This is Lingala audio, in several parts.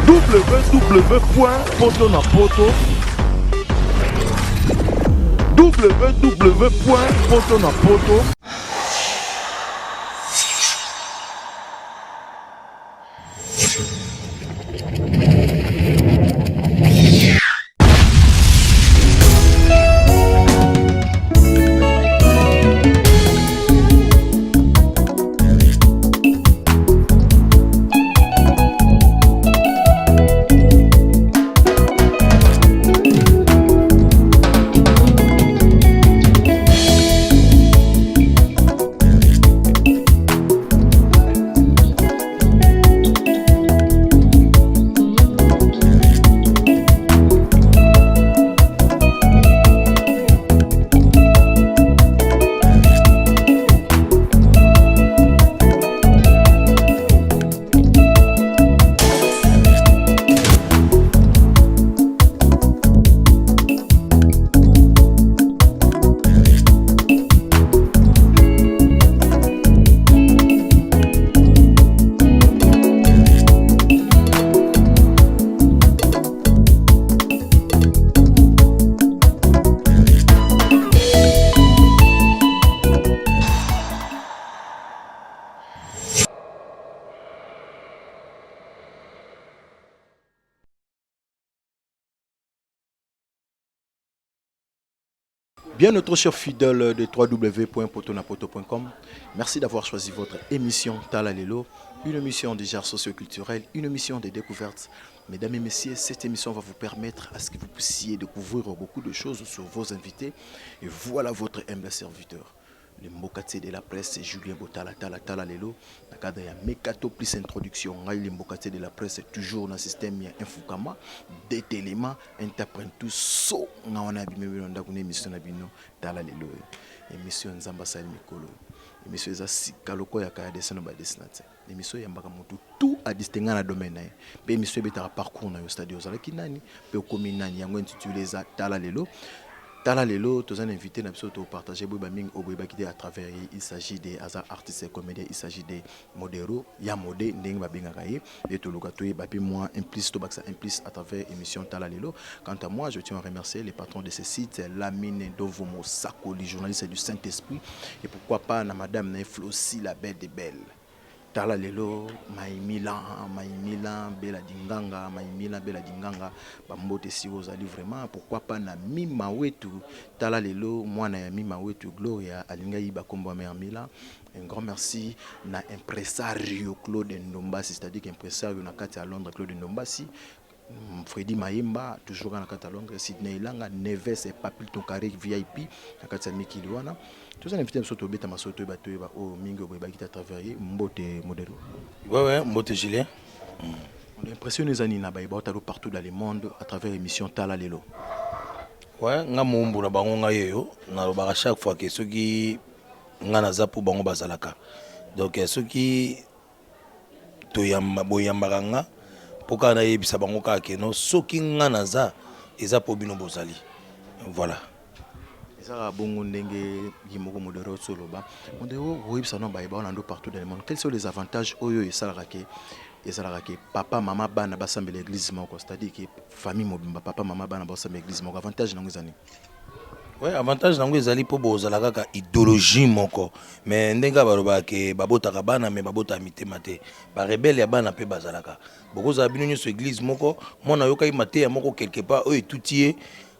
www poto na poto www poto na poto. Bien, notre cher fidèle de www.potonapoto.com, merci d'avoir choisi votre émission Tala Lelo, une émission de genre socioculturel, une émission de découverte. Mesdames et messieurs, cette émission va vous permettre à ce que vous puissiez découvrir beaucoup de choses sur vos invités. Et voilà votre humble serviteur, le mbokatier de la presse, Julien Botala Tala Tala Lelo, na cadre ya Mekato plus introduction, ngai le mbokatier de la presse, toujours dans le système ya Infukama, Détéléma, interprète tout so nga wana abimi bino ndako na émission na bino Tala Lelo. Émission Nzambe asali mikolo, émission eza sika lokola ya kaya dessin na badessin te. Émission eyambaka motu tout adistinga na domaine na ye, mpe émission ebetaka parcours na yo, c'est-à-dire ozalaki nani mpe okomi nani. Yango intitulé eza Tala Lelo. Tala Lelo, toza na invité na biso, topartage boyeba mingi oyo boyebaki te à travers ye. Il s'agit de, aza artiste et comédien, il s'agit de Modero ya Mode, ndenge babengaka ye. Et toluka toyeba mpe mwa un plus, tobakisa un plus à travers émission Tala Lelo. Quant à moi, je tiens à remercier les patrons de ce site, Lamine Dovomo Sakoli, journaliste du Saint-Esprit, et pourquoi pas na madame na ye Flossi, la belle des belles. Tala Lelo, Maimila, Maimila Bela Dinganga, Maimila Bela Dinganga, bambote si ozali vraiment. Pourquoi pas na Mima Wetu. Tala Lelo, mwana ya Mima Wetu Gloria, alinga yiba kombo ya mère Mila. Un grand merci na impresario Claude Ndombasi, c'est-à-dire qu'impresario na kati ya Londres, Claude Ndombasi, Freddy Mayemba, toujours na kati ya Londres, Sydney Elanga, Neves et Papil Tonkare VIP na kati ya mikili wana. Toza na invité biso, tobeta masolo, toyeba toyeba oyo mingi oyo boyebaki te à travers ye. Mbote Modero. Ouais, mbote Julien. On a impression eza nini na bayeba otalo partout dans le monde à travers émission Tala Lelo? Ouais, nga mombu na bango, ngai oyo nalobaka chaque fois ke soki nga naza mpo bango bazalaka. Donc soki toyamba, boyambaka nga mpo kaka nayebisa bango kaka ke no, soki nga naza, eza mpo bino bozali. Voilà. Ezaka bongo ndenge ye moko Modero oloba. Modero, oyebisa no bayeba wana ndo partout dans le monde, quels sont les avantages oyo esalaka ke ezalaka ke papa, mama, bana basambela église moko, c'est-à-dire ke famille mobimba, papa, mama, bana basambela église moko? Avantage nango eza nini? Ouais, avantage nango ezali mpo bozala kaka idéologie moko. Mais ndenge balobaka ke babotaka bana, mais babotaka mitema te. Barebele ya bana mpe bazalaka. Bokozala bino nyonso église moko, mwana ayokaki mateya moko quelque part oyo etuti ye,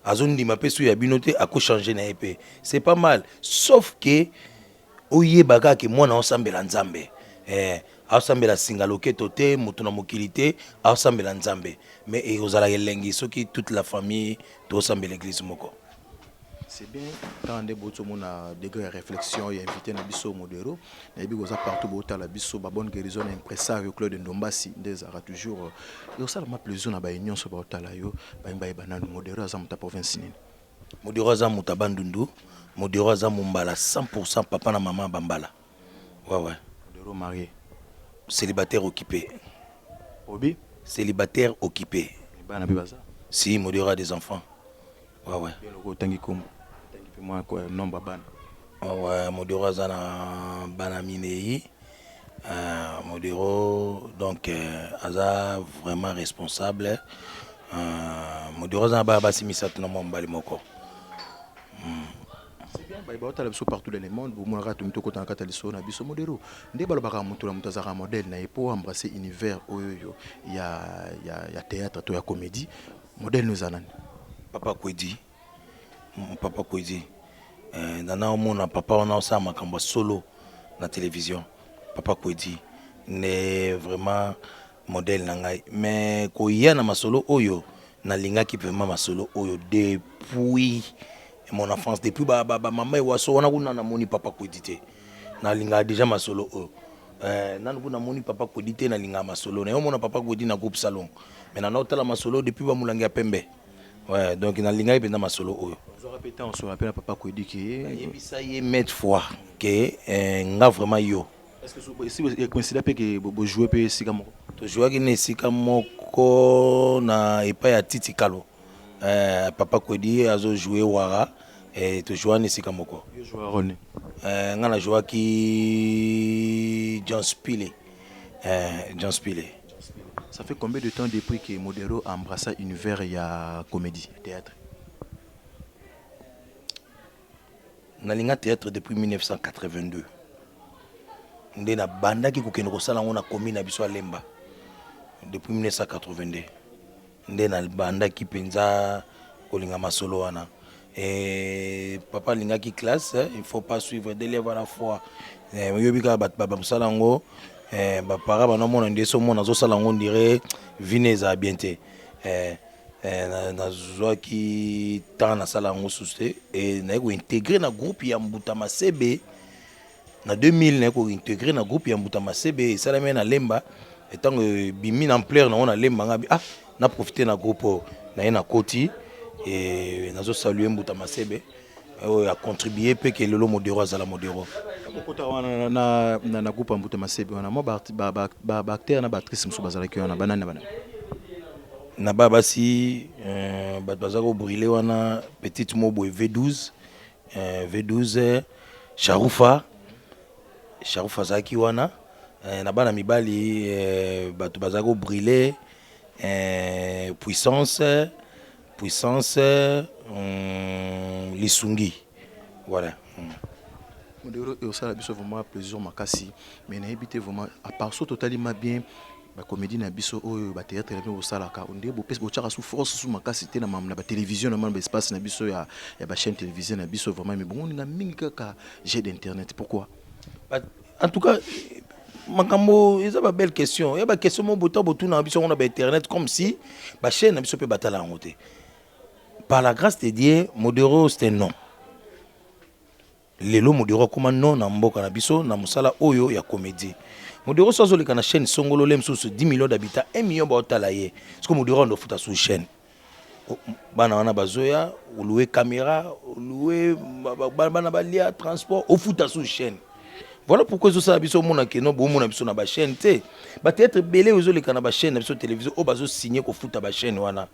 azondima mpe so ya bino te, akochange na ye mpe. C'est pas mal, sauf ke oyeba kaka ke mwana aosambela Nzambe, aosambela singa loketo te, moto na mokili te, aosambela Nzambe. Mais ekozalaka elengi soki toute la famille tosambela église moko. C'est bien. Kaka nde boti omona degré ya réflexion ya invité na biso Modero. Nayebi koza partout botala biso, babonne guérison na impresario Claude Ndombasi. Nde ezalaka toujours ekosalama plaisir na baye nyonso baotala yo, balingi bayeba nanu Modero aza moto ya province nini. Modero aza moto ya Bandundu. Modero aza mombala 100, papa na mama bambala. Ouais. Modero, marié? Célibataire occupé. Obi? Célibataire occupé. Bana mpe baza? Si, Modero a des enfants. Ouais. Bien, loko otangi kombo, otangi mpe mwa nombre ya bana. Ouais, Modero aza na bana minei. Modero donc aza vraiment responsable. Modero aza na bana basi misato na mwa mobali moko. C'est bien, baye baotala biso partout dans le monde, bomonaka tomi tokota na kati ya lisolo na biso. Modero nde balobaka, moto na moto azalaka modèle na ye mpo embrasser univers oyo ya théâtre to ya comédie. Modèle no eza nani? Papa Kwedi, papa Kwedi. Nana omona papa wana osala makambo ya solo na télévision. Papa Kwedi nde vraiment modèle na ngai. Mais koya na masolo oyo, nalingaki vraiment masolo oyo depuis mon enfance, depuis bamama ewaso wana kuna. Namoni papa Kwedi te, nalingaka déjà masolo oyo. Nanu kuna namoni papa Kwedi te, nalingaka masolo na yo. Omona papa Kwedi na groupe Salon, mais nana otala masolo depuis bamolangi ya pembe. Ouais, donc nalingaki mpenza masolo oyo. Ozwaka mpe ntango osola mpe na papa Kwedi ke? Nayebisa ye maintes fois ke nga vraiment yo. Est-ce que esi ekoincida mpe ke bojoue mpe esika moko? Tozwaki na esika moko na epai ya Titi Kalo. Papa Kwedi azojoue wara, tozwa na esika moko. Yo joue rôle? Nga nazwaki John Spile, John Spile. Ça fait combien de temps depuis que Modero a embrassé univers ya comédie, théâtre? Nalinga théâtre depuis 1982, nde nabandaki kokende kosala yango na commune na biso ya Lemba. Depuis 1982 nde nabandaki mpenza kolinga masolo wana. Et papa alingaki classe, il faut pas suivre deux élèves à la fois. Oyebi kaka bato bamosala yango, bapara banamona nde so omona azosala yango, ndire vine ezala bien te. Nazwaki temps nasala yango susu te e naye kointégrer na groupe ya Mbuta Masebe na 2000. Naye kointégrer na groupe ya Mbuta Masebe, esalami na Lemba. Ntango ebimi na ampleur nango na Lemba, nga ah, na profite na groupe oyo naye nakoti e nazosalue Mbuta Masebe oyo acontribue mpe ke lelo Modero azala Modero. Okota wana na groupe ya Mbuta Masebe wana, mwa baacteur na baactrice mosusu bazalaki wana, banani na banani? Na ba basi, bato baza kobriller wana, petite mo boye V12, V12, Sharufa, Sharufa azalaki wana. Na bana mibali, bato baza kobriller, Puissance, Puissance, Lisungi, voilà. Modero, osala biso vraiment plaisir makasi, mais nayebi te vraiment, à part so totalima bien bacomédie na biso oyo, bathéâtre na bino bosalaka, nde bopesi botiaka su force su makasi te na na batélévision, na mana baespace na biso ya bachaîne télévisée na biso vraiment, mais bongo ninga mingi kaka jeu d'internet, pourquoi? En tout cas, makambo eza babelle question ya baquestion mo bota botuna biso yango na bainternet, comme si bachaîne na biso mpe batala yango te. Par la grâce de Dieu, Modero, c'est un nom. Lelo Modero akóma nom na mboka na biso na mosala oyo ya comédie. Modero so azoleka na chaîne songolo le mosusu, 10 millions d'habitants, 1 million baotala ye. Parce Modero ando futa sous chaîne, bana wana bazoya oloue caméra, oloue bana balia, transport, ofuta sous chaîne. Voilà pourquoi ezosala biso omona keno bomona biso na bachaîne te. Bathéâtre ebele oyo ezoleka na bachaîne na biso télévision oyo bazosigne kofuta bachaîne wana.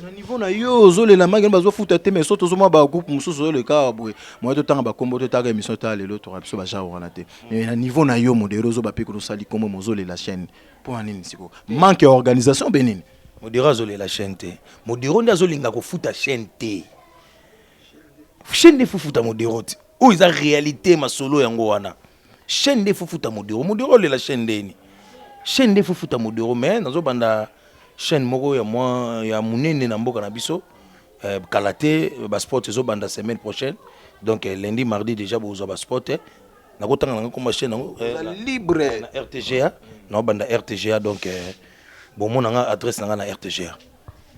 Na niveau na yo ozolela maki bazofuta te, mais so tozomona bagroupe mosusu ozoleka awa boye, moye totanga bakombo, totaka émission tala lelo, toka biso bagenre wana te. Mais na niveau na yo, Modero, ozoba mpe kosali kombo, mozolela chaîne mpo na nini sikoyo? Manque ya organisation mpe nini? Modero azolela chaîne te. Modero nde azolinga kofuta chaîne te. Chaîne nde fufuta Modero te. Oyo eza réalité masolo yango wana. Chaîne nde fufuta Modero. Modero olela chaîne ndeni? Chaîne nde fufuta Modero. Mais nazobanda chaîne moko ya mwa ya monene na mboka na biso, kala te basport ezobanda semaine prochaine. Donc lundi, mardi déjà bozwa basport. Nakotanga nanga komba chaîne yango. Libre. Na RTGA, naobanda RTGA. Donc bomona nga adresse na nga na RTGA.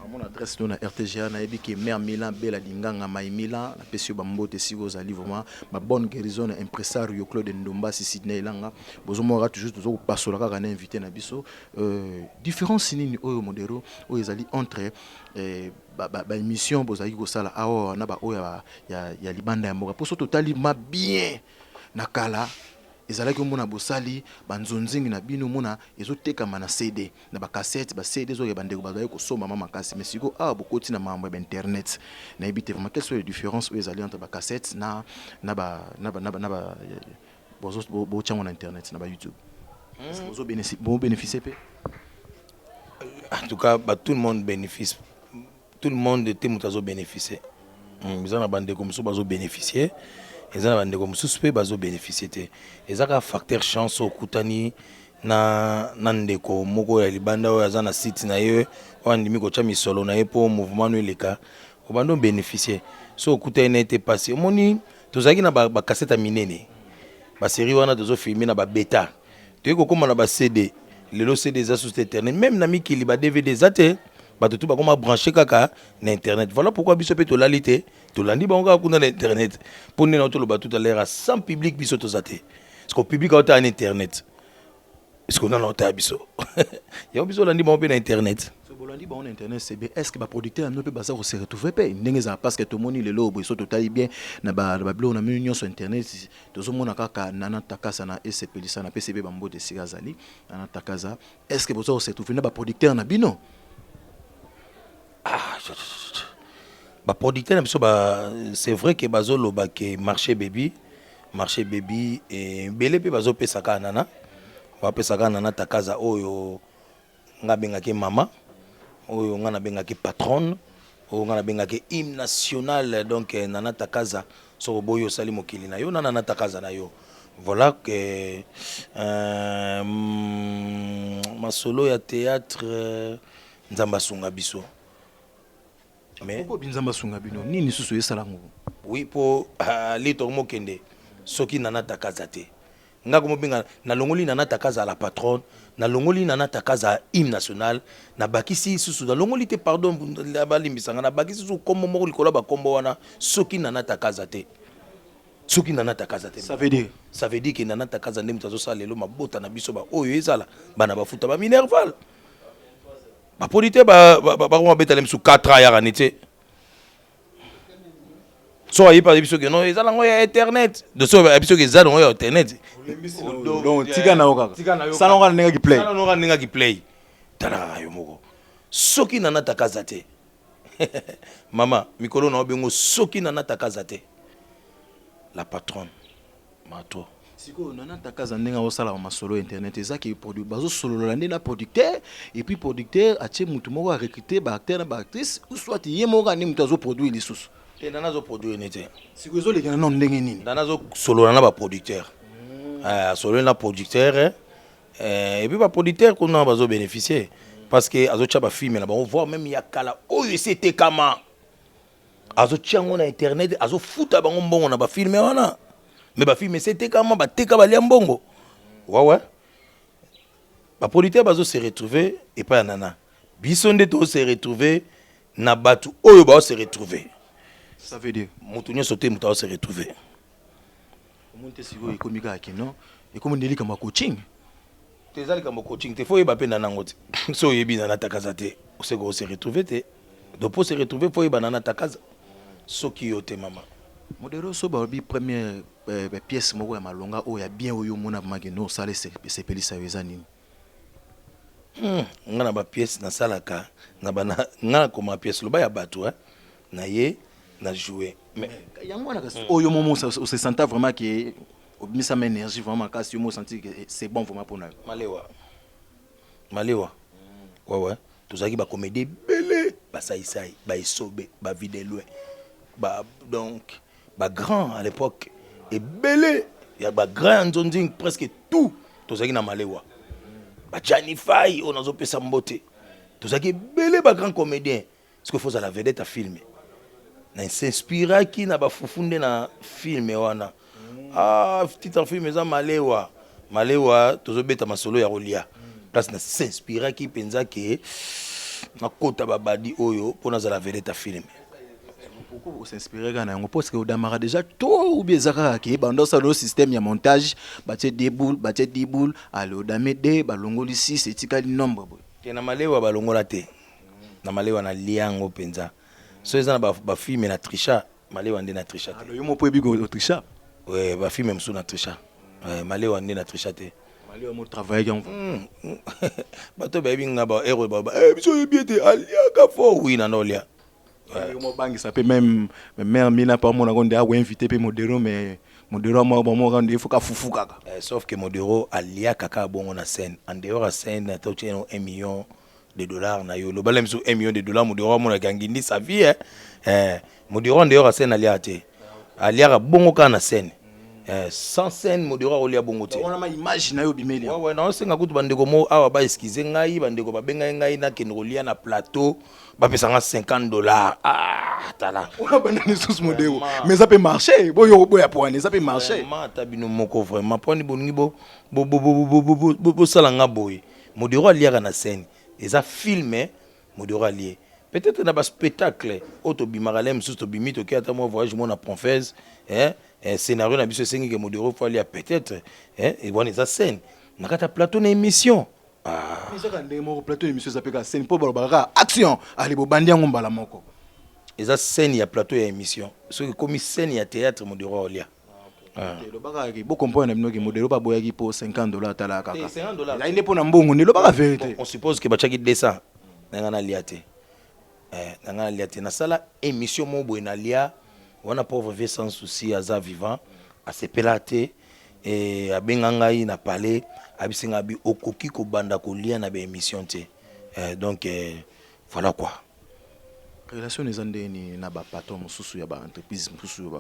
Amona adresse no na RTGA. Nayebi ke mare Milan Bela Linganga Mai Milan, napesi yo bambote esika ozali. Vraiment babonne guérison na impresario Claude Ndombasi, Sydney Elanga. Bozomona toujours tozokopasola kaka na invité na biso. Différence nini oyo, Modero, oyo ezali entre baémission bozalaki kosala awa na baoyo ya libanda ya mboka? Mpo so totali ma bien, na kala ezalaki omona bosali banzonzingi na bino, omona ezotekama na CD, na bacassette, baCD ezoya, bandeko bazalaki kosomba ma makasi. Mais sikoyo awa bokoti na makambo ya bainternet. Nayebi te vraiment quelle sont les différences oyo ezali entre bacassette na Botya yango na internet, na baYouTube, bobénéficie mpe? En tout cas, bah, tout le monde bénéficie, tout le monde te. Moto azobénéficie, eza na bandeko mosusu bazobénéficie, eza na bandeko mosusu mpe bazobénéficie te. Eza kaka facteur chance. Okutani na ndeko moko ya libanda oyo aza na site na ye, oyo andimi kotya misolo na ye mpo mouvement no eleka, obanda obénéficie. So okutani na ye te, pasi. Omoni, tozalaki na bacassette ya minene, basérie wana tozofilme na babêta. Toyei kokóma na baCD. Lelo CD eza susu te, internet. Même na mikili ba DVD eza te, bato tu bakoma branché kaka na internet. Voilà pourquoi biso mpe tolali te, tolandi bango kaka kuna na internet. Mpo nde na toloba tout à l'heure, sans public biso toza te, parce que public aotala na internet. Parce que nana otala biso yango, biso olandi bango mpe na internet. So bolandi bango na internet, c'est bien. Est ce que baproducteur yango mpe baza kose retrouve mpe ndenge ezala? Parce que tomoni lelo boye, so totali bien na babiloko na mino nyonso internet, tozomona kaka Nana Takaza na esepelisa. Napesi mpe bambote esika azali, Nana Takaza. Est ce que boza kose retrouve na baproducteur na bino? Ah, baproducteur na biso ba, c'est vrai ke bazoloba ke marché baby, marché baby ebele mpe bazopesa kaka Nana, bapesa kaka Nana Takaza oyo nga abengaki mama, oyo nga nabengaki patronne, oyo nga nabengaki hymne national. Donc Nana Takaza, soki oboyi, osali mokili na yo na Nana Takaza na yo. Voilà que masolo ya théâtre, Nzambe asunga biso. Mais okobi, Nzambe asunga bino nini susu esala yango? Oui, mpo lito mokende soki Nana Takaza te, nga komobenga. Nalongoli Nana Takaza la patronne, nalongoli Nana Takaza hymne national, nabakisi susu, nalongoli te, pardon, balimbisanga, nabakisi susu kombo moko likolo ya bakombo wana: soki Nana Takaza te, soki Nana Takaza te. Ça veut dire? Ça veut dire ke Nana Takaza nde moto azosala lelo mabota na biso baoyo ezala bana bafuta baminerval. Bapoli te, bakoma betala misu 4 ans ayaka ni te. So ayebi ayebi soki non, eza nango ya internet. Do so ayebi soki eza nango ya internet. Donc tika na yo kaka, sala ngo ndenge play. Sala nango ndenge play. Tala kaka yo moko, soki Nana Takaza te, mama mikolo na obengo, soki Nana Takaza te, la patronne mato. Sikoyo Nana Takaza, ndenge aosalaka masolo ya internet, ezaki bazosolola nde na producteur, et puis producteur atie mutu moko arecrute baacteur na baactrice, ou soit ye moko kaka nde moto azoproduire lisusu? Te, Nana azoproduire ni te. Sikoyo ezolekana nano ndenge nini? Nana azosolola na baproducteur, asololi na producteur et puis baproducteur kuna bazobénéficie parce que azotia bafilme na bango, voire même ya kala oyo esi etekama, azotia yango na internet, azofuta bango mbongo na bafilme wana. Mais bafilme esi etekama, bateka, balia mbongo. Wawe baproducteur bazo se retrouver epai ya Nana, biso nde tose retrouver na bato oyo bao se retrouver. Ça veut dire? Moto nyonso te moto ao se retrouver. Omoni te sikoyo ekomi kaka kino ekomi nde likambo ya coaching? Te, eza likambo coaching te. Fo oyeba mpe Nana yango te. So oyebi Nana Takaza te, oseko ose retrouver te. Donc mpo se retrouver, fo oyeba Nana Takaza. Soki yo te, mama. Modero, so balobi première pièce moko ya malonga oyo ya bien, oyo omona vraiment no osala, esepelisa yo, eza nini? Nga na bapièce nasalaka na bana, nga nakoma pièce, loba ya bato, na ye na jouer, mais yango wana kasi oyo momo ose senta vraiment ke obimisama énergie vraiment makasi, yo mo osenti ke c'est bon vraiment mpona yo? Malewa, malewa, ouais, tozalaki bacomédie ebele, basaisai, baesobe, bavidelue ba, donc bagrand à l'époque ebele ya bagrand ya nzonzing, presque tout tozalaki na malewa. Bajanifai oyo nazopesa mbote, tozalaki ebele bagrand comédien, parce que faut ozala vedette ya film. Na s'inspiraki na bafufu nde na film wana. Ah, titre film eza Malewa. Malewa, tozobeta masolo ya kolia. Place na s'inspiraki mpenza ke nakota babadi oyo mpo nazala vedette ya film. Pourquoi os'inspire kaka na yango? Parce que odamaka déjà to ou bien eza kaka ke banda osala o système ya montage, batie deux boules, batie 10 boules, ale odame 2, balongoli 6, etikali nombre boye? Te, na malewa balongola te. Na malewa nalia yango mpenza. So eza na bafilme na tricha, malewa nde na tricha te. Yo mo mpo oyebi otricha? Ouais, bafilme mosusu na tricha. Ouais, malewa nde na tricha te. Malewa mo travaillaki yango? Bato bayebi nga ba ero ba biso oyebi ete aliaka fort. Oui, nanda olia. Yo mo bangisa mpe même mare mina mpo amonako nde akoinvite mpe Modero, mais Modero mwa bango kaka nde foka fufu kaka. Sauf que Modero aliaka kaka bongo na scène. En dehors ya scène, ata otie 1 million de dollars na yo, lobala miso 1 million de dollars, Modero amonaka ngindi sa vie, eh. Modero en dehors ya scène aliaka te, aliaka bongo kaka na scène. Sans scène, Modero akolia bongo te. Wana ma image na yo bimeli. Ouais, naosenga kutu bandeko mo awa baexcuse ngai, bandeko babengai ngai nakende kolia na plateau, bapesanga 50 $. Ah, tala. Wana banda lisusu, Modero, mais eza mpe marché boyo boya po wana eza mpe marché. Vraiment, ata bino moko, vraiment, mponi bolingi bosala nga boye? Modero aliaka na scène, eza film. Modero alie peut-être na baspectacle oyo tobimaka le mosusu, tobimi, toki ata mwa voyage mo na Profese, scénario na biso esengi ke Modero faut alia peut-être, wana eza scène. Na kati ya plateau na émission, ah. Ezaka ndenge moko, plateau, émission eza mpe kaka scène, mpo balobaka kaka action, ale bobandi yango mbala moko. Eza scène ya plateau ya émission. Soki ekomi scène ya théâtre, Modero aolia. Elobaka ke bocomprendre na bino ke Modero baboyaki mpo 50 $ atalaka kaka. 50 $. Ezali nde mpo na mbongo nde, elobaka vérité. On suppose ke batiaki 200 na nga, nalia te. Na nga nalia te. Nasala émission moko boye, nalia wana. Pauvre vieux Sans Souci aza vivant, asepela te. Abenga ngai na palais, abisinga abi okoki kobanda kolia na baémission te. Donc voilà quoi. Relation eza ndeni na bapatron mosusu ya baentreprise mosusu,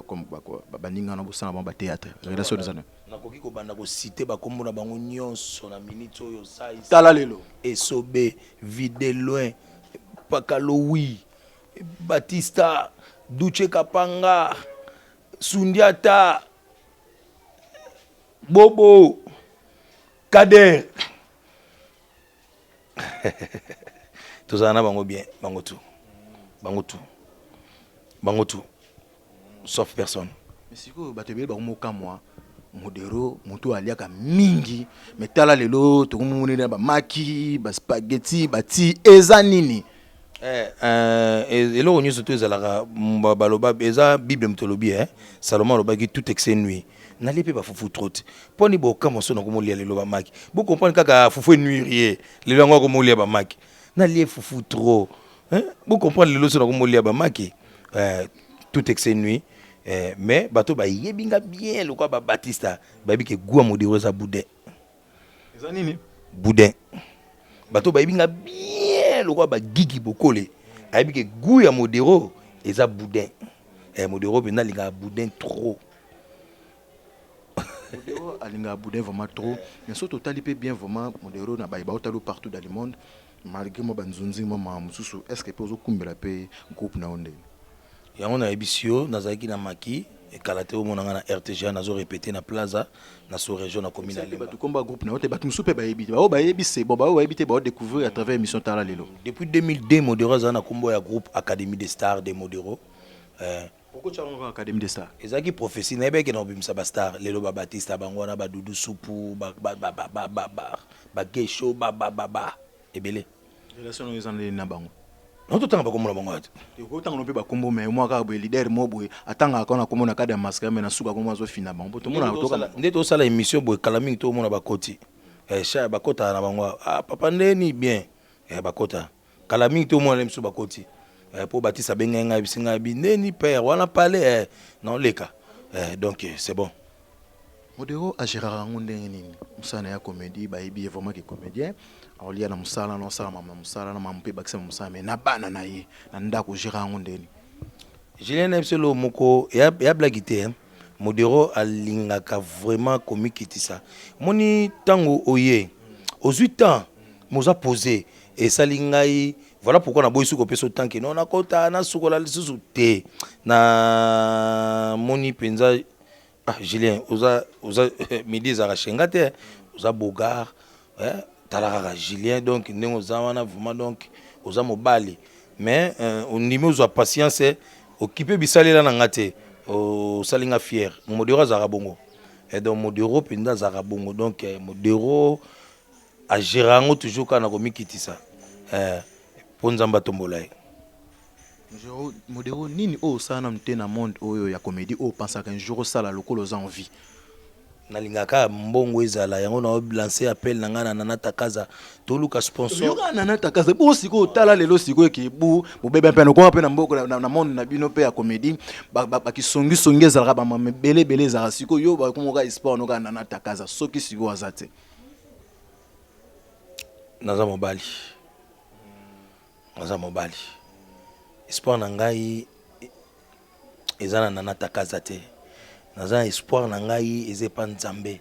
baninga na bosala bango bathéâtre, relation eza ndeni? Nakoki kobanda kociter bakombo na bango nyonso na minute oyo. Tala lelo. Esobe, Vide Loin, Pakalowi, Batista, Duche, Kapanga, Sundiata, Bobo, Kader, tozala na bango bien, bango tout, bango tout, bango tout, sauf personne. Mais sikoyo bato ebele bakomokamwa, Modero moto aliaka mingi, mais tala lelo tokomoneli na bamaki, baspaghetti, bati, eza nini? Eloko nyonso to ezalaka, baloba eza Bible, moto olobi, Salomon alobaki: "Tout excès nuit." Nalie mpe bafufu trop te. Mponi bokamwa so nakomolia lelo bamaki, bocomprendre kaka fufu enuire ye lelo, yango akomolia bamaki. Nalie fufu trop, bocomprendre lelo so nakomolia bamaki. Tout excès nuit. Mais bato bayebi nga bien lokola babatista, bayebi ke goût ya Modero eza boudin. Eza nini? Boudin. Bato bayebi nga bien lokola bagigi bokole, ayebi ke goût ya Modero eza boudin. Modero mpenza alingaka boudin trop. Modero alingaka boudin vraiment trop. Mais so totali mpe bien, vraiment Modero na baye baotali partout dans le monde, malgré mwa banzunzi, mwa makambo mosusu, est ce que mpe ozokumbela mpe groupe na yo ndenge? Yango nayebisi yo, nazalaki na maki ekala te, omona nga na RTGA, nazo répété na Plaza na sous région, nakomi na Lemba. Bato komba groupe na yo te, bato mosusu mpe bayebi te, bao bayebi, c'est bon, bao bayebi te, baodécouvrir à travers émission Tala Lelo. Depuis 2002, Modero azala na nkombo ya groupe Académie des Stars de Modero. Pourquoi tiango Académie des Stars? Ezalaki prophétie, nayebaki na kobimisa bastar. Lelo babatista bango wana, badudu supu, bagesho, babababa ebele. Relation oyo eza ndeni na bango? Na totanga bakombo na bango ate. Okotanga no mpe bakombo, mais mwa kaka boye, leader mo boye atangaka kaka na kombo na kade ya masque, mais na suka kombo azofina bango po tomona. Nde tosala émission boye, kala mingi tomona bakoti sha, bakotaka na bango. Ah, papa ndeni bien, bakota kala mingi, tomona biso bakoti mpo Batisa abengai ngai, bisi ngai bi ndeni père wana pale, naoleka, donc c'est bon. Modero agéraka yango ndenge nini, mosala na ya comédie? Bayebi ye vraiment ke comédien, aolia na mosala na osala mama na mosala na mama mpe bakisa na mosala, mais na bana na ye na ndako, ogéra yango ndeni? Julien, na biso eloko moko ya blaki te. Modero alingaka vraiment komikitisa. Moni ntango oye ozwi temps moza posé, esali ngai, voilà pourquoi naboyi soki opesa otanke no, nakota nasukola lisusu te. Na moni mpenza, ah, Julien, oza midi ezalaka shenga te, oza bogar, eh, tala kaka Julien. Donc ndenge oza wana vraiment, donc oza mobali, mais ondimi ozwa patience, okipe bisalela na nga te, osali nga fier. Modero azalaka bongo. Et donc Modero mpenza azalaka bongo. Donc Modero agéra yango toujours kaka na komikitisa, mpo Nzambe atombola ye. Modero, nini oyo osala nanu te na monde oyo ya comédie, oyo opensaka un jour osala lokola oza envie? Nalingaka mbongo ezala yango na lancer appel na ngai na Nana Takaza, toluka sponsor. Yoka Nana Takaza bo sikoyo, tala lelo sikoyo eke bu bobebe mpe nokoma mpe na mboka na monde na bino mpe ya comédie, bakisongisongi ezalaka, bamama ebele ebele ezalaka. Sikoyo yo bakomoka espoir noka Nana Takaza, soki sikoyo aza te? Naza mobali, naza mobali. Espoir na ngai eza na Nana Takaza te. Naza na espoir na ngai eza epa Nzambe,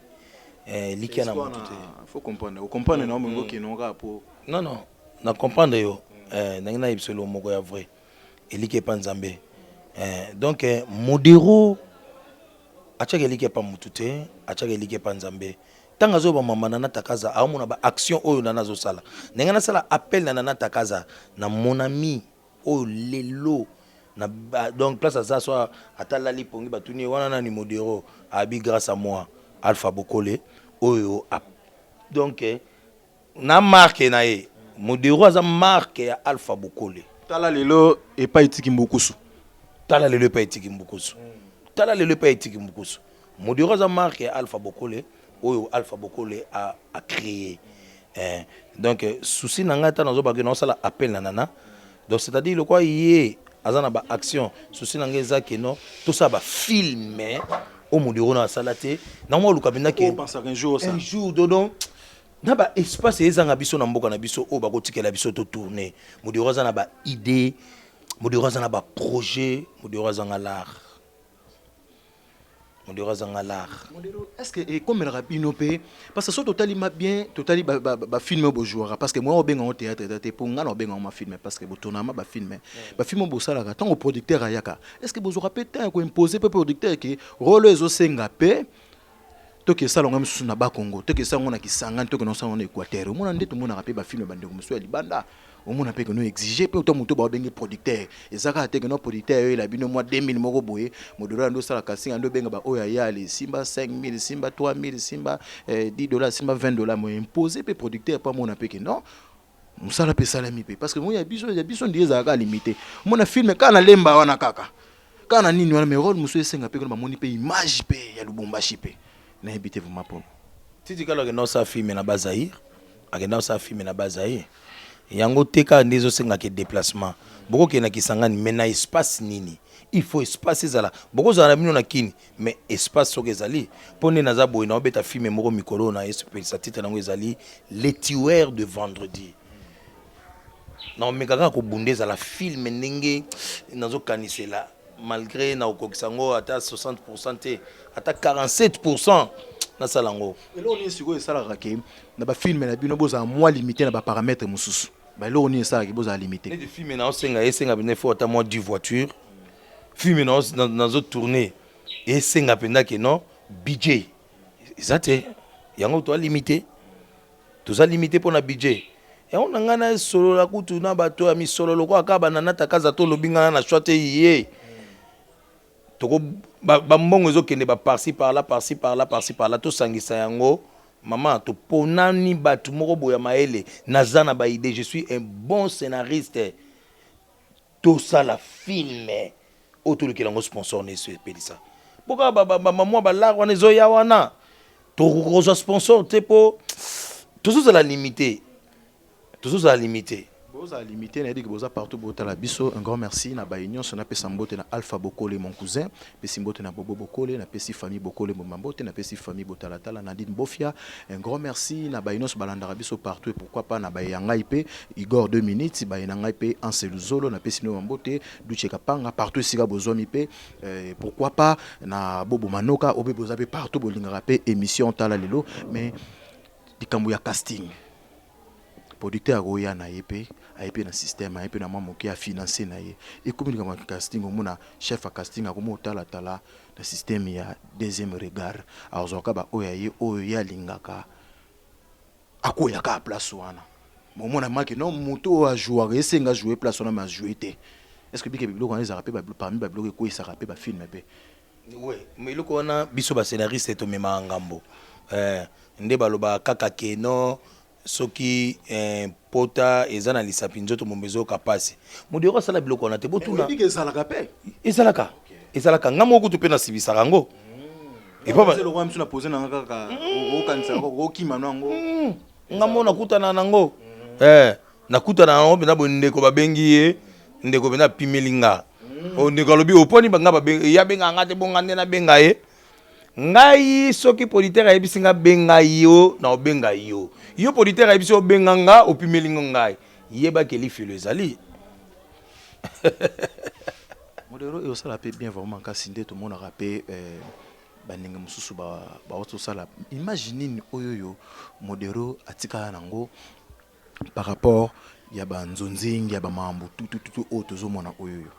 likia na motu te. Faut comprendre, ocomprendre na omongo okende kaka po Non, non, na comprendre yo. Ndenge nayebi biso moko ya vrai, eliki epa Nzambe. Donc Modero atiaka eliki epa motu te, atiaka eliki epa Nzambe. Ntango azoyoba mama Nana Takaza, aomona baaction oyo Nana azosala. Ndenge nasala appel na Nana Takaza, na mon ami oyo lelo na donc place aza, so ata alali pongi, batuni ye wana nani Modero, abi grâce à moi, Alpha Bokole oyo. Donc na marque na ye, Modero aza marque ya Alpha Bokole. Tala lelo epai etiki mbukusu. Tala lelo epai etiki mbukusu, tala lelo epai etiki mbukusu. Modero aza marque ya Alpha Bokole oyo Alpha Bokole a créé. Donc souci na ngai, ata nazobaki naosala appel na Nana, donc c'est-à-dire lokwa ye aza na baaction, souci na ngai eza ke non, tosala bafilm oyo Modero na asala te. Nango oluka mpenza ke un jour, un jour dodo na baespace ezanga biso na mboka na biso oyo bakotikela biso totourne. Modero aza na baidée, Modero aza na baprojet, Modero azanga l'art, Modero azanga l'art. Est ce que ekomelaka bino mpe? Parce que so totali ma bien, totali bafilm oyo bojouaka, parce que moi obenga ngo théâtre eza te, mpo ngai na obenga ngo mafilm, parce que botournama bafilm. Bafilm oyo bosalaka, ntango producteur ayaka, est ce que bozwaka mpe temps ya koimpose mpe producteur ke rôle oyo ezosenga mpe toke esala yango mosusu na Bakongo, toke esala yango na Kisangani, toke nasala yango na Équateur? Omona nde tomonaka mpe bafilm bandeko mosusu ya libanda, omona mpe keno exige mpe ota moto baobenge producteur, eza kaka te keno producteur ayoyela bino mwa 2000 moko boye, Modero ando osala casting, ando obenga baoyo ayali, simba 5000, simba 3000, simba $10, simba $20. Mo impose mpe producteur mpo amona mpe ke non, mosala mpe esalemi mpe, parce que moi ya biso ndi ezalaka limité. Omona film kaka na Lemba wana, kaka na nini wana, mais rôle mosusu esenga mpe kuna bamoni mpe image mpe ya Lubumbashi mpe, nayebi te vraiment mpono. Titi kala akenda kosala film na Bazaire, akenda kosala film na Bazaire. Yango te kaka nde ezosengaka déplacement. Bokokende na Kisangani, mais na espace nini? Il faut espace ezala. Bokozala na bino na Kini, mais espace soki ezali mpo nde naza boye, naobeta film moko mikolo na esepelisa, titre yango ezali Les Tueurs de Vendredi. Naomeka kaka kobunda ezala film ndenge nazokanisela, malgré nakokokisa yango ata 60 te, ata 47 nasala yango. Eloko nini sikoyo esalaka ke na bafilm na bino bozala mwa limité na baparamètre mosusu? Baeloko nini esalaka ke bozala limité? Neti film naosenga, esenga mpenza ifo ata mwa 10 voiture. Film nazotourne esenga mpenza ke non, budget eza te. Yango toa limité, toza limité mpo na budget. Yango na ngai nasolola kutu na bato ya misolo lokola kaka banana Takaza, tolobi ngai na choix te ye toko bambongo ezokende baparci par là, parci par là, parci par là. Tosangisa yango, mama, toponani bato moko boya mayele. Naza na baidée, je suis un bon scénariste. Tosala film oyo, tolukela yango sponsor na eso epelisa, mpo kaka bamwa balare wana ezoya wana, tokozwa sponsor te mpo tozozala limité, tozozala limité. Bozala limité, nayebi ke boza partout, botala biso. Un grand merci na baye nyonso. Napesa mbote na Alpha Bokole, mon cousin. Napesi mbote na Bobo Bokole, napesi famille Bokole mboma mbote, napesi famille Botalatala, Nadine Bofia. Un grand merci na baye nyonso balandaka biso partout, et pourquoi pas na baye ya ngai mpe Igor 2 minutes, baye na ngai mpe Anseluzolo, napesi bino mbote, Duche Kapanga, partout esika bozwami mpe, pourquoi pas na Bobo Manoka obe boza mpe partout, bolingaka mpe émission Tala Lelo. Mais likambo ya casting, producteur akoya na ye mpe aye mpe na système, aye mpe na mwa moke afinance na ye, ekomi likambo ya casting. Omona chef ya casting akomi otalatala na système ya deuxième regard, azwaka baoyo ya ye, oyo ye alingaka, akoya kaka place wana. Omona maki non, moto oyo ajouaka, esenga joue place wana, mais ajoue te. Est ce que bike biloko wana ezalaka mpe parmi babiloko ekweyisaka mpe bafilm mpe? Oui, mais eloko wana, biso bascénariste tomemaka ngambo. Nde balobaka kaka ke non, soki pota eza na lisapi, nzoto mombe ezoyoka pasi. Modero asala biloko wana te, botuna. Ezalaka mpe? Ezalaka, ezalaka. Nga moko kutu mpe nasibisaka yango. Epa Eloko miso na pose nanga kaka okanisa okokima no yango. Nga mo nakutana nango, eh, nakutana nango mpenza boye. Ndeko babengi ye, ndeko mpenza apimeli nga. O ndeko alobi oponi nga babengi ye, abenga nga te, bonga nde nabenga ye. Ngai soki producteur ayebisi nga benga yo, na obenga yo. Yo producteur ayebisi obenga nga, opimeli ngo ngai, yebaki elifelo ezali. Modero osala mpe bien vraiment, kasi nde tomonaka mpe bandenge mosusu bauti kosala image nini oyo oyo Modero atikala nango par rapport ya banzonzingi ya bamambo tutututu oyo tozomona oyo oyo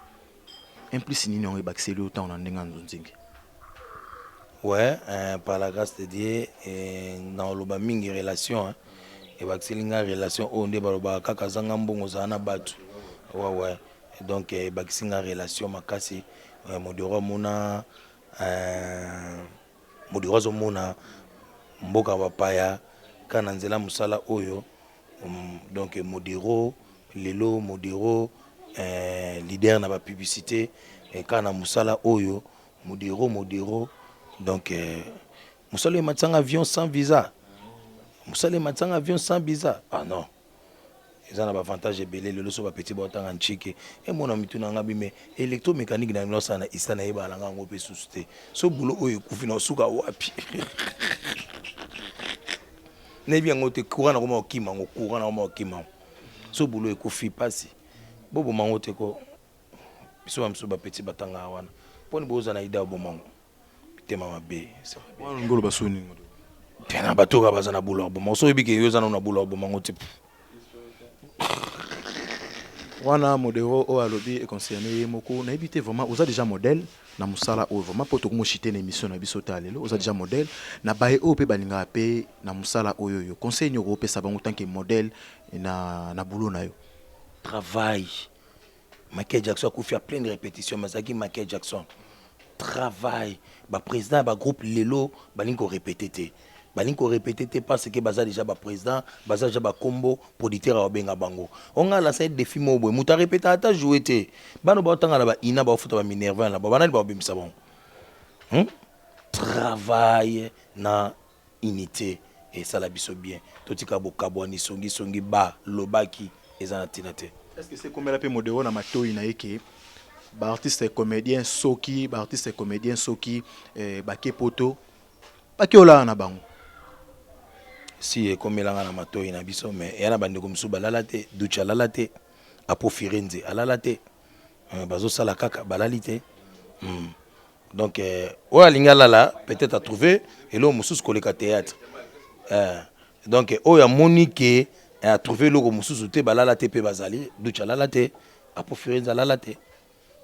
implice nini yango ebakiseli oyo ntango na ndenge ya nzonzingi? Ouais, par la grâce de Dieu, na oloba mingi relation, hein. Ebakiseli nga relation oyo nde balobaka kaka zanga mbongo, ozala na bato. Ouais, donc ebakisi nga relation makasi. Modero amona, Modero azomona mboka bapaya kaka na nzela mosala oyo. Donc Modero lelo, Modero leader na bapublicité kaka na mosala oyo. Modero, Modero, donc mosala oyo ematisanga avion sans visa, mosala ematisanga avion sans visa. Ah non, eza na baavantage ebele. Lelo so bapeti baotanga ntshike emona mitu na nga bime électromécanique na nosala na ista, nayebaka na nga yango mpe susu te. So bulo oyo ekufi, na osuka wapi? Nayebi yango te. Courant nakoma kokima yango, courant nakoma kokima yango. So bulo ekufi, mpasi boboma yango te ko. Biso bamisu bapeti batangaka wana mponi boza na ida oboma yango, mitema mabe. Wana oloba soni. Te, na bato kaka baza na bulo ya koboma. So oyebi ke yo oza nano na bulo ya koboma yango te. Wana Modero oyo alobi econcerne ye moko, nayebi te. Vraiment oza déjà modèle na mosala oyo vraiment, mpo tokomoshite na émission na biso ta lelo. Oza déjà modèle na baye oyo mpe balingaka mpe na mosala oyo oyo conseil nini okopesa bango tant que modèle na boulot na yo? Travail. Michael Jackson akufi à pleine répétition, mais azalaki Michael Jackson. Travail. Baprésident ya bagroupe lelo balingi korépéte te, balingi korépéte te parce que baza déjà baprésident, baza déjà bakombo. Producteur ababenga bango. Onga alasa ye défi moko boye, moto arépéta ata joue te. Bana baotanga na baina, baofuta baminerval na banani, baobimisa bango, Travail na unité esala biso bien. Totika bokabwani, songisongi balobaki eza na ntina te. Est ce que sekomela mpe Modero na matoi na ye ke baartiste comédien, soki baartiste comédien soki bake poto, bake olala na bango? Si, ekomelanga na matoi na biso, mais eya na bandeko mosusu balala te. Duchi alala te, Apo Firenze alala te, bazosala kaka, balali te. Donc oyo alingi alala, peut-être atrouve eloko mosusu koleka théâtre. Donc oyo amoni ke atrouve eloko mosusu te, balala te mpe bazali. Duchi alala te, Apo Firenze alala te,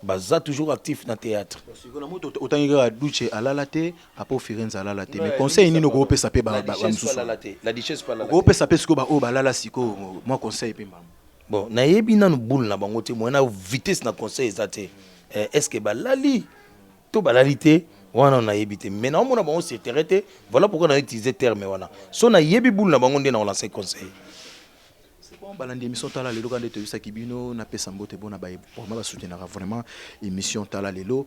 baza toujours actif na théâtre. Sikoyo na moto otangi kaka Duche alala te, Apo Firenze alala te, mais conseil nini okopesa mpe bamosusu? La Duchesse mpe alala. Okopesa mpe sikoyo baoyo balala sikoyo mwa conseil mpe mbamo? Bon, nayebi nanu boule na bango te, moyen na vitesse na conseil eza te. Est ce que balali to balali te, wana nayebi te, mais naomona bango sur terrain te. Voilà pourquoi na utiliser terme wana. So nayebi boule na bango nde na olance conseil. C'est bon, balandi émission Tala Lelo, kande toyebisaki bino napesa mbote bona baye vraiment basoutenaka vraiment émission Tala Lelo.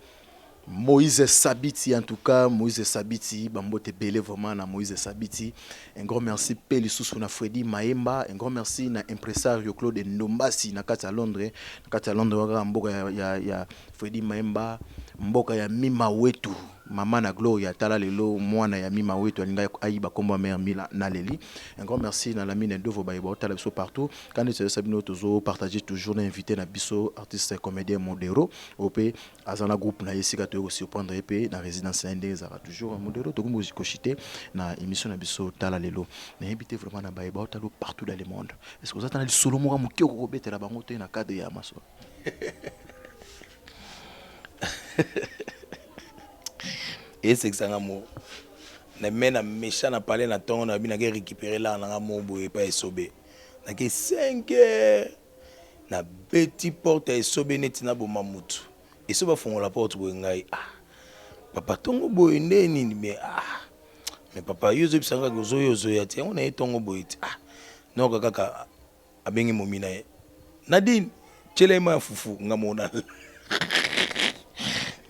Moïse Sabiti, en tout cas, Moïse Sabiti, bambote belé vraiment na Moïse Sabiti. Un grand merci pe lisusu na Freddy Maemba, un grand merci na impresario Claude Ndombasi na kati ya Londres, na kati ya Londres kaka mboka ya Freddy Maemba, mboka ya Mima Wetu. Mama na Gloria tala lelo mwana ya Mima Wetu alinga ayiba kombo ya mère Mila Naleli. Un grand merci na Lamine Ndovo baye ba tala biso partout. Quand nous bino tozo partager toujours na invité na biso artiste comédien Modero ope aza na groupe na ye esika toyei kosurprendre ye mpe na résidence na ye ndenge ezalaka toujours. Modero, tokomi koshite na émission na biso Tala Lelo. Nayebi te vraiment na baye baotala partout dans le monde, est ce que oza ta na lisolo moko moke okokobetela bango te na cadre ya masolo? Esekisanga mo na me na méchant na palais na ntongo na bi nake récupérer lar nanga mo boye epai Esobe. Nake 5 heures, nabeti porte ya Esobe neti naboma mutu. Esobe afongola porte boye, ngai: "Ah papa, ntongo boye nde nini?" Mais ah, mais papa, yo ozobisa kaka ozoya, ozoya te, yango na ye ntongo boye te. Ah, noka kaka abengi momi na ye Nadine, tiela ye ma ya fufu. Nga mona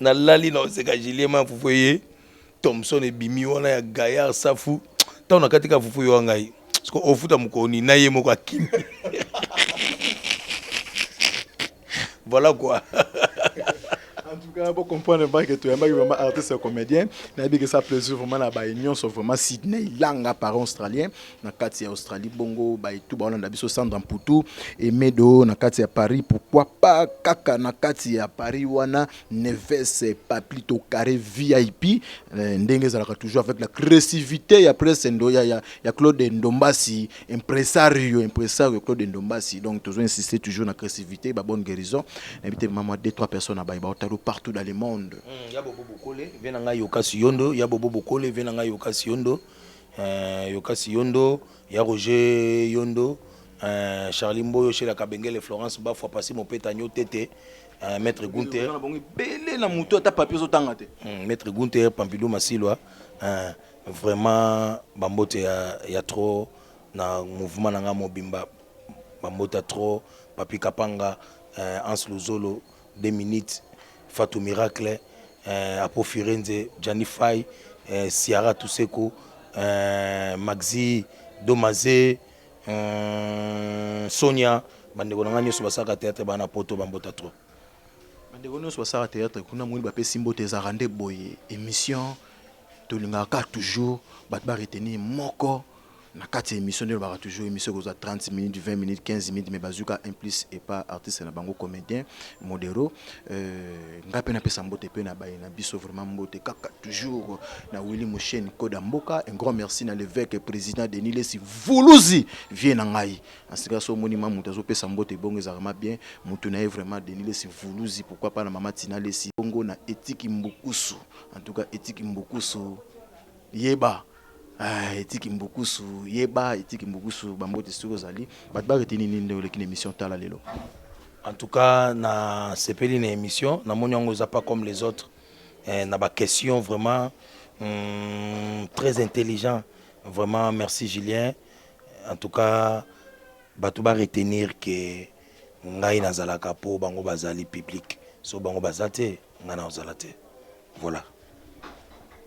nalali na oseka. Julie, ma ya fufu eye. Thomson ebimi wana ya gaillard safu ntango na kati ka fufu yo ngai siko ofuta mokoni na ye moko akimi. Voilà quoi. En tout cas, bon comprendre pas que tu es vraiment artiste et comédien. Nayebi que ça plaisir vraiment na ba nyonso vraiment Sydney Langa parent australien na kati ya Australie bongo ba tout ba olanda biso Sandra Mputu et Medo na kati ya Paris, pourquoi pas kaka na kati ya Paris wana Neves Paplito Carré VIP, ndenge ezalaka toujours avec la créativité ya presse ndo ya Claude Ndombasi, impresario Claude Ndombasi. Donc toujours insister toujours na créativité ba bonne guérison nayebi te maman deux trois personnes na ba ba partout dans le monde. Ya bobo bokole vie na ngai Yokasi Yondo, ya bobo bokole vie na ngai Yokasi Yondo, Yokasi Yondo, ya Roger Yondo, Charlie Mboyo chez la Kabengele, Florence Bafwa Pasi Mopeta Nyo Tete, Maître Gunther bele na mutu ata papier ozotanga te. Maître Gunther Pampidou Masilwa, vraiment bambote ya trop na mouvement na nga mobimba, bambote ya trop Papi Kapanga, Hans Luzolo 2 minutes, Fatou Miracle, Apo Firenze, Gianni Fay, Siara Tuseko, Maxi Domaze, Sonia, bandeko na nga nyonso basalaka théâtre bana poto, bambota trop. Bandeko nyonso basalaka théâtre kuna moni bapesi mbote ezalaka nde boye émission tolingaka toujours bato ba retenir moko na kati ya émission nde lobaka toujours émission ekozwa 30 minutes, 20 minutes, 15 minutes, mais bazwika un plus et pas artiste na bango comédien Modero. Nga mpe napesa mbote mpe na baye na biso vraiment mbote kaka toujours na Willy Mouchen Koda Mboka. Un grand merci na l'évêque président Denis Lesi Vuluzi vie na ngai en so omoni ma moto azopesa mbote bongo ezalaka bien motu na ye vraiment Denis Lesi Vuluzi, pourquoi pas na mama Tina Lesi bongo na Etiki Mbukusu. En tout cas Etiki Mbukusu yeba, etiki Mbukusu yeba, etiki Mbukusu bambote soki ozali bato bareteni nini nde oleki na émission Tala Lelo? En tout cas na sepeli na émission, namoni yango eza pas comme les autres, na ba question vraiment très intelligent vraiment. Merci Julien. En tout cas bato ba retenir ke ngai nazalaka po bango bazali public, so bango baza te ngai nazala te. Voilà.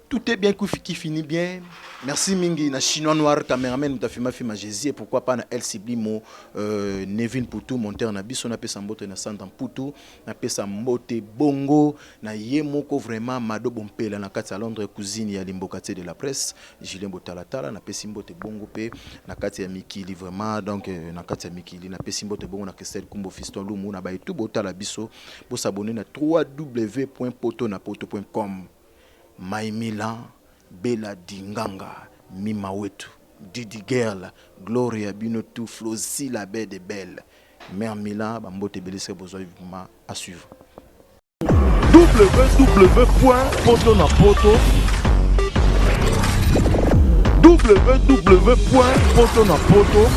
Tout est bien qui finit bien. Merci mingi na Chinois Noir cameraman mutafima fima Jésus et pourquoi pas na El Siblimo, Nevin Poutou monteur na biso, na pesa mbote na Sandra Poutou, na pesa mbote bongo na ye moko vraiment Mado Bompela na kati ya Londres, cousine ya Limbokati de la presse Julien Botalatala, na pesi mbote bongo pe na kati ya mikili vraiment. Donc na kati ya mikili na pesi mbote bongo na Christelle Kumbo Fiston Lumu na bayetu botala biso bo s'abonner na www.potonapoto.com. Maimila Bella Dinganga Mima Wetu Didi Girl Gloria Bino tout Flosi la belle de belle Mère Mila bambote belise bozwa vraiment à suivre. www.potonapoto www.potonapoto.